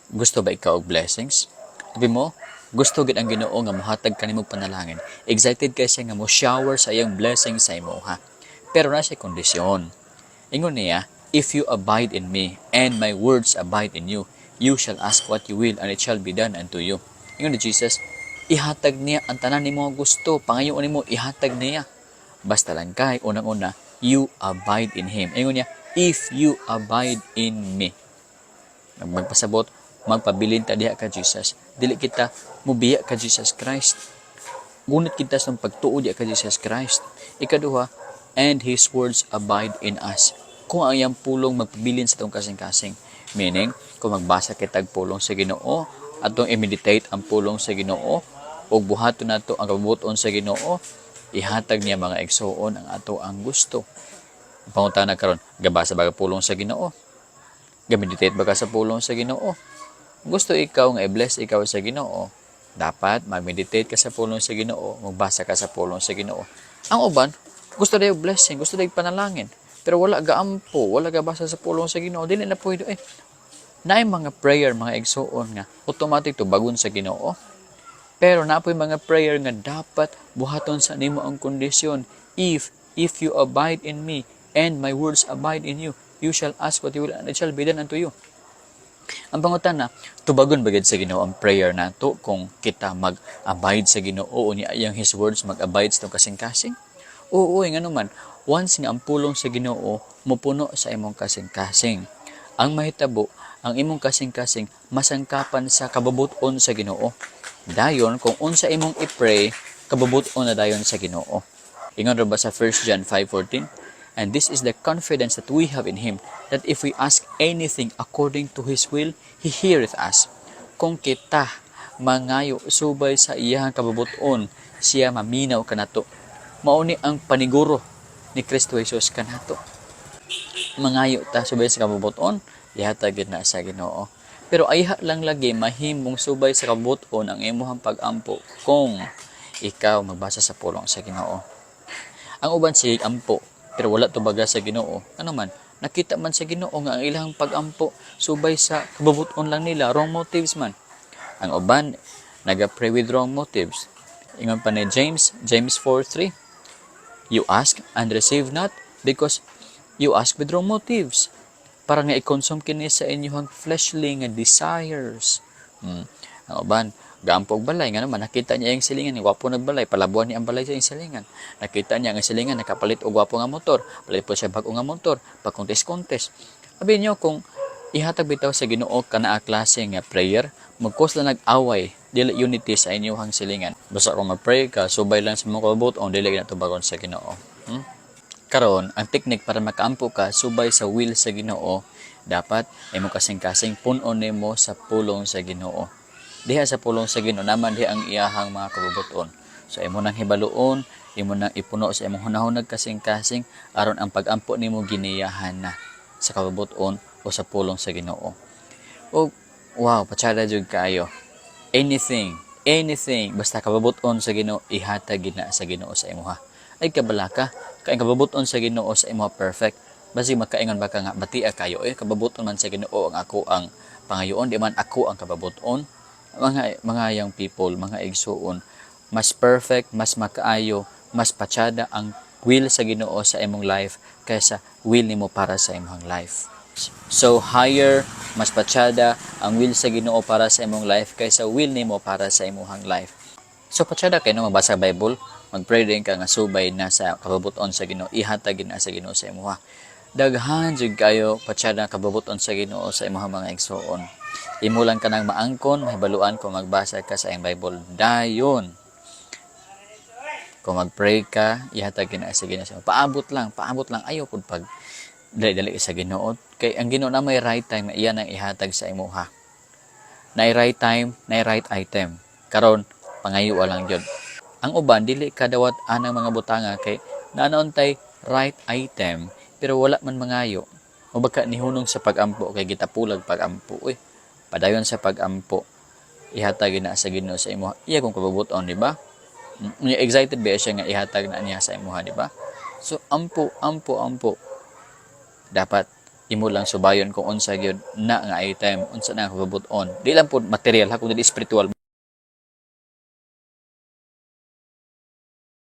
Gusto ba ikaw og blessings? Sabi mo, gusto gid ang Ginoo nga mohatag kanimo panalangin. Excited kay siya nga mo shower sa iyang blessings sa imo ha. Pero naa siya kondisyon. Ingon niya, "If you abide in me, and my words abide in you, you shall ask what you will, and it shall be done unto you." Ingon ni Jesus, ihatag niya ang tanan nimo nga gusto, pangayoon nimo, ihatag niya. Basta lang kay, unang-una, you abide in Him. Ingon niya, "If you abide in me." Magpasabot, magpabilin ta diha ka Jesus. Dili kita mubiya ka Jesus Christ. Ngunit kita sa pagtuo diha ka Jesus Christ. Ikaduha, and His words abide in us. Kung ang iyang pulong magpabilin sa atong kasing-kasing. Meaning, kung magbasa kitag pulong sa Ginoo, atong i-meditate ang pulong sa Ginoo, ug buhaton nato ang kabubuton sa Ginoo, ihatag niya, mga igsuon, ang ato ang gusto. Ang pangutana karon, gabasa ba ka pulong sa Ginoo? Ga-meditate ba ka sa pulong sa Ginoo? Gusto ikaw nga i-bless ikaw sa Ginoo, dapat mag-meditate ka sa pulong sa Ginoo, magbasa ka sa pulong sa Ginoo. Ang uban, gusto dayo blessing, gusto dayo panalangin, pero wala gaampo, wala gabasa sa pulong sa Ginoo, dili na pwede eh. Naay mga prayer, mga igsuon, nga automatic tubagon sa Ginoo. Pero naa poy mga prayer nga dapat buhaton sa nimo ang kondisyon. If you abide in me and my words abide in you, you shall ask what you will and it shall be done unto you. Ang pangutana, tubagon ba gid sa Ginoo ang prayer nato kung kita mag-abide sa Ginoo o niya iyang His words mag-abide sa itong kasing-kasing? Oo, eh, ngano man, once nga ang pulong sa Ginoo mopuno sa imong kasing-kasing, ang mahitabo, ang imong kasing-kasing masangkapan sa kabubuton sa Ginoo. Dayon kung unsa imong i-pray, kabubuton na dayon sa Ginoo. Ingon ra ba sa 1 John 5:14? "And this is the confidence that we have in Him, that if we ask anything according to His will, He heareth us." Kung kita mangayo subay sa iyang kabubuton, siya maminaw kanato. Mao ni ang paniguro ni Kristo Jesus kanato. Mangayo ta subay sa kabubuton, ihatag gid na sa Ginoo. Pero ayha lang lagi mahimong subay sa kabubuton ang imong pag-ampo kung ikaw magbasa sa pulong sa Ginoo. Ang uban sige ampo pero wala tubaga sa Ginoo. Ano man, nakita man sa Ginoo nga ang ilang pag-ampo subay sa kabubuton lang nila, wrong motives man. Ang uban naga-pray with wrong motives. Ingon pa ni James, James 4:3, "You ask and receive not because you ask with wrong motives." Para nga i-consume kini sa inyong fleshly nga desires. Ang uban, gaampo og balay, nga naman, nakita niya yung silingan, gwapo nagbalay, palabuan niya ang balay sa iyang silingan. Nakita niya ang silingan, nakapalit og gwapo nga motor, palit po siya bag-o nga motor, pagkontes-kontes. Abi niyo kung ihatag bitaw sa Ginoo kana klase nga prayer, mag-cause lang nag-away, dili unity sa inyong silingan. Basta kung mag-pray ka, subay lang sa mga kabubuton, dili na tubagon sa Ginoo. Karon, ang technique para makaampo ka subay sa will sa Ginoo, dapat imo kasing-kasing punon nimo sa pulong sa Ginoo. Diha sa pulong sa Ginoo naman diha ang iyahang mga kabubuton. So imo nang hibaluon, imo nang ipuno sa imong hunahunag kasing-kasing aron ang pag-ampo nimo giniyahan na sa kabubuton o sa pulong sa Ginoo. O wow, patsada jud kaayo. Anything, anything basta kabubuton sa Ginoo, ihatag gid na sa Ginoo sa imuha. Ay kabalaka, kay ang kabubuton sa Ginoo sa imuha perfect. Basig makaingon ba ka nga batia kayo eh kabubuton man sa Ginoo ang ako ang pangayoon, di man ako ang kabubuton. Mga young people, mga igsuon, mas perfect, mas makaayo, mas patsada ang will sa Ginoo sa imong life kaysa will nimo para sa imong life. So higher, mas patsada ang will sa Ginoo para sa imong life kaysa will nimo para sa imong life. So patsada kay no magbasa Bible, mag-pray din ka nga subay na sa kabubuton sa Ginoo, ihatag gid na sa Ginoo sa imuha. Daghan jud kayo patsada kabubuton sa Ginoo sa imong mga igsuon. Imo lang kanang maangkon, mahibaluan kung magbasa ka sa iyang Bible. Dayon. Kung mag-pray ka, ihatag gid na sa Ginoo sa imo. Paabot lang, paabot lang, ayaw pud pag dali-dali sa Ginoo. Kay ang Ginoo na may right time na iya nang ihatag sa imuha. Na right time, na right item. Karon, pangayo lang gyud. Ang uban dili kadawat anang mga butanga kay naa tay right item pero wala man mangayo. O baka nihunong sa pagampo kay gitapulag pagampo. Uy, padayon sa pagampo. Ihatag na sa Ginoo sa imo. Iya kung kabubuton, di ba? Excited ba siya nga ihatag na niya sa imuha, di ba? So ampo, ampo, ampo. Dapat Imo lang subayon kung unsa gyud na nga item, unsa na kabubut-on. Di lang pud material ha, kundi spiritual.